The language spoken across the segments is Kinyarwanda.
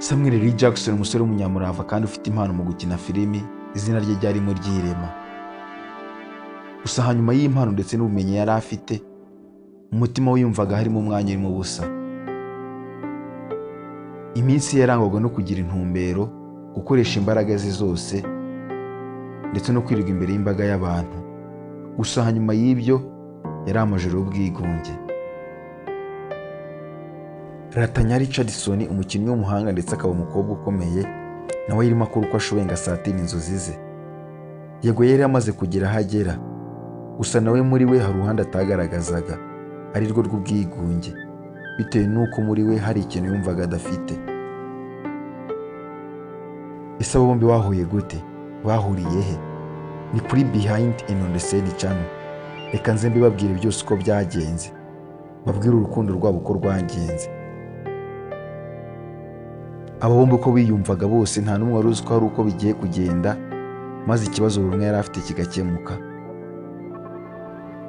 Samuel L. Jackson, umusore w'umunyamurava kandi ufite impano mu gukina filimi, izina rye ryarimo ryirema. Gusa hanyuma y'impano ndetse n'ubumenyi yari afite, umutima we yumvaga harimo umwanya urimo ubusa. Iminsi ye yarangwaga no kugira intumbero, gukoresha imbaraga ze zose ndetse no kwirirwa imbere y'imbaga y'abantu. Gusa hanyuma y'ibyo yari amajoro y'ubwigunge. Latanya Richardson, umukinnyi w'umuhanga ndetse akaba umukobwa ukomeye, nawe yarimo akora uko ashoboye ngo asatire inzozi ze. Yego, yari amaze kugera aho agera, gusa nawe muri we hari uruhande atagaragazaga, ari rwo rw'ubwigunge, bitewe n'uko muri we hari ikintu yumvaga adafite. Ese abo bombi bahuye gute? Bahuriye he? Ni kuri Behind and on the Scene Channel. Reka nze mbibabwire byose uko byagenze, babwire urukundo rwabo uko rwagenze. Aba bombi uko biyumvaga bose, nta n'umwe wari uzi ko hari uko bigiye kugenda, maze ikibazo buri umwe yari afite kigakemuka.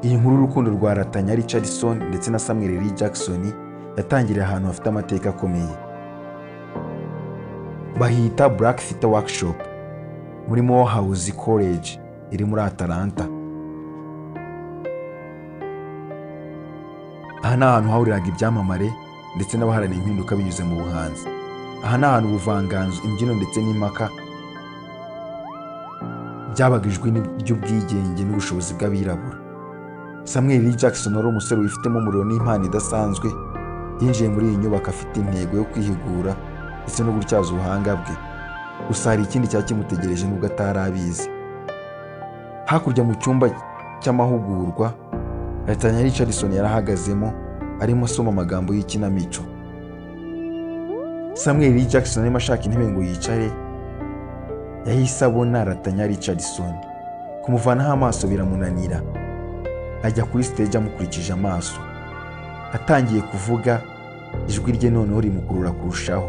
Iyi nkuru y'urukundo rwa Latanya Richardson ndetse na Samuel L. Jackson yatangiriye ahantu hafite amateka akomeye, bahita Black Theater Workshop muri Morehouse College iri muri Atlanta. Aha ni ahantu hahuriraga ibyamamare ndetse n'abaharanira impinduka binyuze mu buhanzi. Aha ni ahantu ubuvanganzo, imbyino ndetse n'impaka byabaga ijwi ry'ubwigenge n'ubushobozi bw'abirabura. Samuel L. Jackson wari umusore wifitemo umuriro n'impano idasanzwe, yinjiye muri iyi nyubako afite intego yo kwihigura ndetse no gutyaza ubuhanga bwe. Gusa hari ikindi cyari kimutegereje nubwo atari abizi. Hakurya mu cyumba cy'amahugurwa, Latanya Richardson yarahagazemo arimo asoma amagambo y'ikinamico. Samuel L. Jackson arimo ashaka intebe ngo yicare, yahise abona Latanya Richardson. Kumuvanaho amaso biramunanira, ajya kuri stage amukurikije amaso. Atangiye kuvuga, ijwi rye noneho rimukurura kurushaho.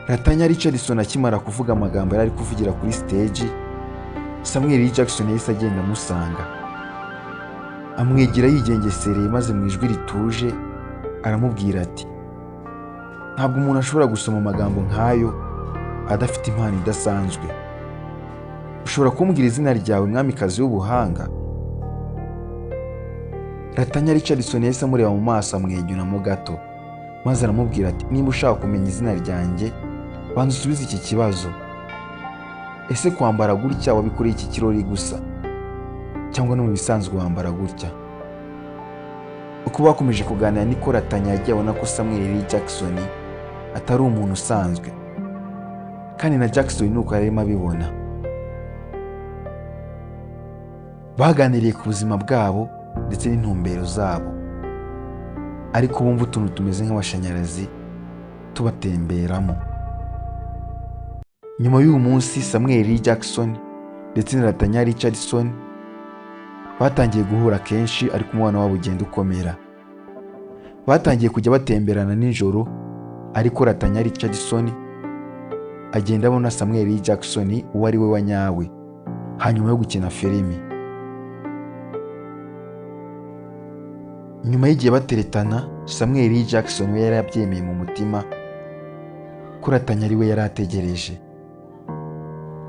Latanya Richardson akimara kuvuga amagambo yari ari kuvugira kuri stage, Samuel L. Jackson yahise agenda amusanga, amwegera yigengesereye, maze mu ijwi rituje aramubwira ati: "Ntabwo umuntu ashobora gusoma amagambo nk'ayo adafite impano idasanzwe. Ushobora kumbwira izina ryawe, mwamikazi w'ubuhanga?" Latanya Richardson yahise amureba mu maso, amwenyuramo gato, maze aramubwira ati: "Niba ushaka kumenya izina ryanjye, banza usubize iki kibazo: ese kwambara gutya wabikoreye iki kirori gusa, cyangwa no mu bisanzwe wambara gutya?" Uko bakomeje kuganira niko Latanya yagiye abona ko Samuel L. Jackson atari umuntu usanzwe, kandi na Jackson nuko yarimo abibona. Baganiriye ku buzima bwabo ndetse n'intumbero zabo, ariko bumva utuntu tumeze nk'amashanyarazi tubatemberamo. Nyuma y'uyu munsi, Samuel L. Jackson ndetse na Latanya Richardson batangiye guhura kenshi, ariko umubano wabo ugenda ukomera. Batangiye kujya batemberana nijoro, ariko Latanya Richardson agenda abona Samuel L. Jackson uwo ari we wa nyawe hanyuma yo gukina filimi. Nyuma y'igihe bateretana, Samuel L. Jackson we yari yabyemeye mu mutima ko Latanya ari we yari ategereje.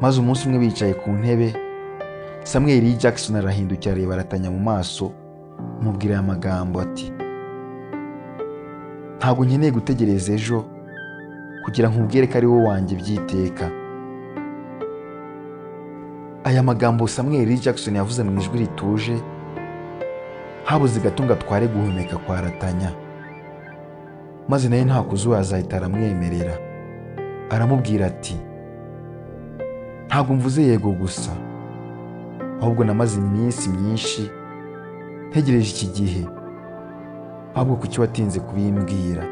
Maze umunsi umwe bicaye ku ntebe, Samuel L. Jackson arahindukira areba Latanya mu maso, amubwira aya magambo ati: "Ntabwo nkeneye gutegereza ejo kugira nkubwire ko ari wowe wanjye by'iteka." Aya magambo Samuel L. Jackson yavuze mu ijwi rituje, habuze gato ngo atware guhumeka kwa Latanya, maze nawe nta kuzuyaza ahita aramwemerera, aramubwira ati: "Ntabwo mvuze yego gusa, ahubwo namaze iminsi myinshi ntegereje iki gihe. Ahubwo kuki watinze kubimbwira?"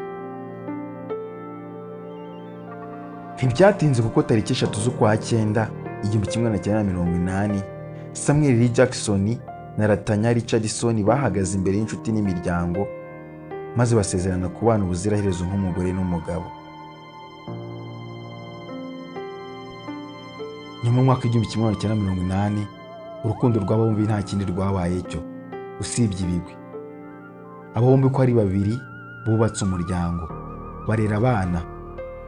Ntibyatinze kuko tariki 3 z'ukwa cyenda 1980, Samuel L. Jackson na Latanya Richardson bahagaze imbere y'inshuti n'imiryango, maze basezerana kubana ubuziraherezo nk'umugore n'umugabo. Nyuma y'umwaka 1980, urukundo rw'aba bombi nta kindi rwabaye cyo usibye ibigwi. Aba bombi uko ari babiri bubatse umuryango. Barera abana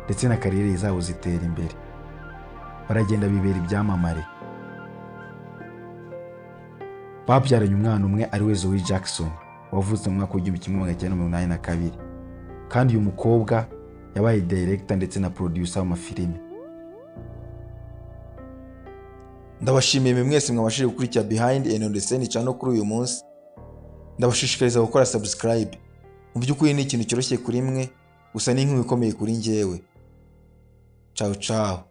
ndetse na carrière zabo zitera imbere, baragenda bibera ibyamamare. Babyaranye umwana umwe, ari we Zoe Jackson, wavutse mu mwaka w'1982. Kandi uyu mukobwa yabaye director ndetse na producer w'amafilime. Ndabashimiye mwe mwese mwabashije gukurikira Behind and on the Scene channel kuri uyu munsi. Ndabashishikariza gukora subscribe. Mu by'ukuri ni ikintu cyoroshye kuri mwe, gusa ni inkunga ikomeye kuri njyewe. Ciao ciao.